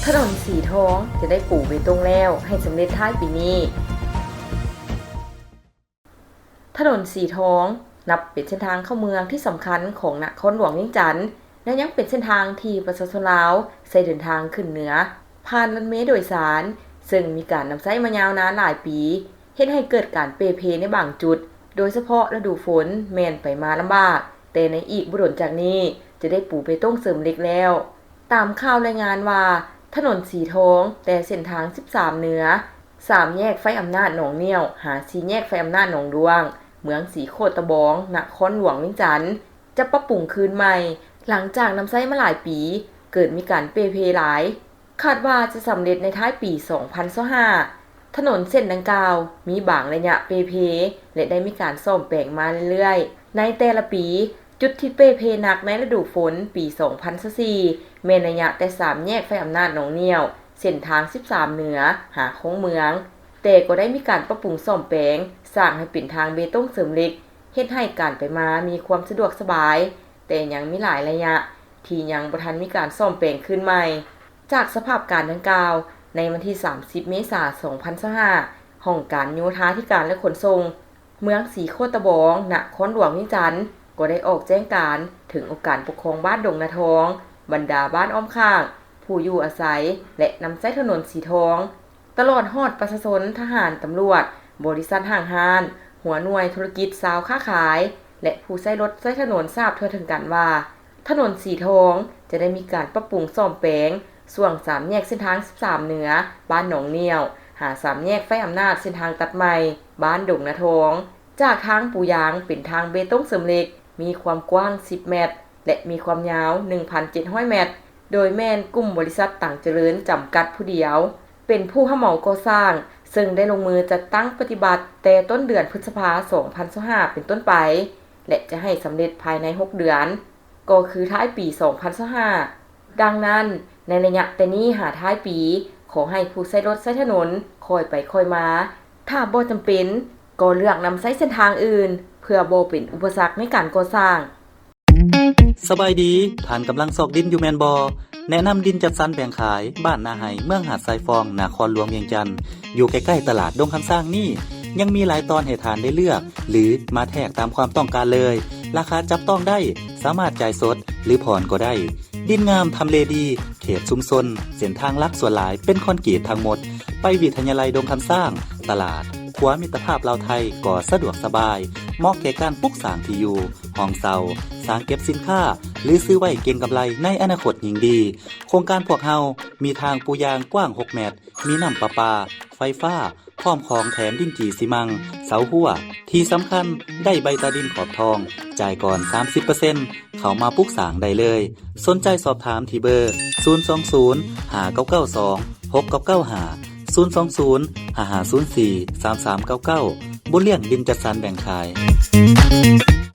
ຖະໜົນສີທອງຈະໄດ້ປູເບຕົງແລ້ວໃຫ້ສຳເລັດທ້າຍປີນີ້. ຖະໜົນສີທອງ ນັບເປັນເສັ້ນທາງເຂົ້າເມືອງທີ່ສຳຄັນຂອງນະຄອນຫຼວງວຽງຈັນ ແລະ ຍັງເປັນເສັ້ນທາງທີ່ປະຊາຊົນລາວໃຊ້ເດີນທາງຂຶ້ນເໜືອ ຜ່ານລົດເມໂດຍສານ ເຊິ່ງມີການນຳໃຊ້ມາຍາວນານຫຼາຍປີ ເຮັດໃຫ້ເກີດການເປ່ເພໃນບາງຈຸດ, ໂດຍສະເພາະລະດູຝົນແມ່ນໄປມາລຳບາກ, ແຕ່ໃນອີກບໍ່ດົນຈາກນີ້ຈະໄດ້ປູເບຕົງເສີມເຫຼັກແລ້ວ. ຕາມຂ່າວລາຍງານວ່າ ຖະໜົນສີທອງ ແຕ່ເສັ້ນທາງສິບສາມເໜືອ ສາມແຍກໄຟອຳນາດໜອງໜ້ຽວ ຫາສີ່ແຍກໄຟອຳນາດໜອງດ້ວງ ເມືອງສີໂຄດຕະບອງ ນະຄອນຫຼວງວຽງຈັນ ຈະປັບປຸງຄືນໃໝ່ ຫຼັງຈາກນຳໃຊ້ມາຫຼາຍປີ ເກີດມີການເປ່ເພຫຼາຍ. ຄາດວ່າຈະສຳເລັດໃນທ້າຍປີສອງພັນຊາວຫ້າ. ຖະໜົນເສັ້ນດັ່ງກ່າວມີບາງໄລຍະເປ່ເພ ແລະ ໄດ້ມີການສ້ອມແປງມາເລື້ອຍໆ. ໃນແຕ່ລະປີ, ຈຸດທີ່ເປ່ເພໜັກໃນລະດູຝົນປີສອງພັນຊາວສີ່ ແມ່ນໄລຍະແຕ່ສາມແຍກໄຟອຳນາດໜອງໜ້ຽວ ເສັ້ນທາງສິບສາມເໜືອ ຫາຄົງເມືອງ, ແຕ່ກໍໄດ້ມີການປັບປຸງສ້ອມແປງ ສ້າງໃຫ້ເປັນທາງເບຕົງເສີມເຫຼັກ ເຮັດໃຫ້ການໄປມາມີຄວາມສະດວກສະບາຍ, ແຕ່ຍັງມີຫຼາຍໄລຍະທີ່ຍັງບໍ່ທັນມີການສ້ອມແປງຄືນໃໝ່. ຈາກສະພາບການດັ່ງກ່າວ, ໃນວັນທີສາມສິບເມສາສອງພັນຊາວຫ້າ, ຫ້ອງການໂຍທາທິການ ແລະ ຂົນສົ່ງ ເມືອງສີໂຄດຕະບອງ ນະຄອນຫຼວງວຽງຈັນ ກໍໄດ້ອອກແຈ້ງການເຖິງອົງການປົກຄອງບ້ານດົງນາທອງ, ບັນດາບ້ານອ້ອມຂ້າງ, ຜູ້ຢູ່ອາໄສ ແລະ ນຳໃຊ້ຖະໜົນສີທອງ, ຕະຫຼອດຮອດປະຊາຊົນ, ທະຫານ, ຕຳຫຼວດ, ບໍລິສັດຫ້າງຮ້ານ, ຫົວໜ່ວຍທຸລະກິດຊາວຄ້າຂາຍ ແລະ ຜູ້ໃຊ້ລົດໃຊ້ຖະໜົນຊາບທົ່ວເຖິງກັນວ່າ ຖະໜົນສີທອງຈະໄດ້ມີການປັບປຸງສ້ອມແປງຊ່ວງສາມແຍກເສັ້ນທາງສິບສາມເໜືອ ບ້ານໜອງໜ້ຽວ ຫາສາມແຍກໄຟອຳນາດເສັ້ນທາງຕັດໃໝ່ ບ້ານດົງນາທອງ ຈາກທາງປູຢາງເປັນທາງເບຕົງເສີມເຫຼັກ ມີຄວາມກວ້າງສິບແມັດ ແລະ ມີຄວາມຍາວໜຶ່ງພັນເຈັດຮ້ອຍແມັດ ໂດຍແມ່ນກຸ່ມບໍລິສັດຕັງຈະເລີນຈຳກັດຜູ້ດຽວ ເປັນຜູ້ຮັບເໝົາກໍ່ສ້າງ, ເຊິ່ງໄດ້ລົງມືຈັດຕັ້ງປະຕິບັດແຕ່ຕົ້ນເດືອນພຶດສະພາສອງພັນຊາວຫ້າເປັນຕົ້ນໄປ ແລະ ຈະໃຫ້ສຳເລັດພາຍໃນຫົກເດືອນ, ກໍຄືທ້າຍປີສອງພັນຊາວຫ້າ. ດັ່ງນັ້ນ, ໃນໄລຍະແຕ່ນີ້ຫາທ້າຍປີ, ຂໍໃຫ້ຜູ້ໃຊ້ລົດໃຊ້ຖະໜົນຄ່ອຍໄປຄ່ອຍມາ, ຖ້າບໍ່ຈຳເປັນ, ກໍເລືອກນຳໃຊ້ເສັ້ນທາງອື່ນ ເພື່ອບໍ່ເປັນອຸປະສັກໃນການກໍ່ສ້າງ. ສະບາຍດີ, ທ່ານກຳລັງຊອກດິນຢູ່ແມ່ນບໍ່? ແນະນຳດິນຈັດສັນແບ່ງຂາຍ ບ້ານນາໄຮ່ ເມືອງຫາດຊາຍຟອງ ນະຄອນຫຼວງວຽງຈັນ ຢູ່ໃກ້ໆຕະຫຼາດດົງຄຳຊ້າງນີ້ ຍັງມີຫຼາຍຕອນໃຫ້ທ່ານໄດ້ເລືອກ ຫຼື ມາແທກຕາມຄວາມຕ້ອງການເລີຍ. ລາຄາຈັບຕ້ອງໄດ້, ສາມາດຈ່າຍສົດ ຫຼື ຜ່ອນກໍໄດ້. ດິນງາມ, ທຳເລດີ, ເຂດຊຸມຊົນ, ເສັ້ນທາງຫຼັກສ່ວນຫຼາຍເປັນຄອນກຣີດທັງໝົດ. ໄປວິທະຍາໄລດົງຄຳຊ້າງ, ຕະຫຼາດ, ຂົວມິດຕະພາບລາວໄທກໍສະດວກສະບາຍ, ເໝາະແກ່ການປຸກສ້າງທີ່ຢູ່, ຫ້ອງເຊົ່າ, ສາງເກັບສິນຄ້າ ຫຼື ຊື້ໄວ້ເກັງກຳໄລໃນອະນາຄົດຍິ່ງດີ. ໂຄງການພວກເຮົາມີທາງປູຢາງກວ້າງຫົກແມັດ, ມີນ້ຳປະປາ, ໄຟຟ້າ, ພ້ອມຂອງແຖມດິນຈີ່ຊີມັງ, ເສົາຮົ້ວ. ທີ່ສຳຄັນ, ໄດ້ໃບຕາດິນຂອບທອງ, ຈ່າຍກ່ອນສາມສິບເປີເຊັນ, ເຂົ້າມາປຸກສ້າງໄດ້ເລີຍ. ສົນໃຈສອບຖາມທີ່ເບີ ສູນສອງສູນ ຫ້າເກົ້າເກົ້າສອງ ຫົກເກົ້າເກົ້າຫ້າ ສູນສອງສູນ ຫ້າຫ້າສູນສີ່ ສາມສາມເກົ້າເກົ້າ ບຸນລ້ຽງດິນຈັດສັນແບ່ງຂາຍ.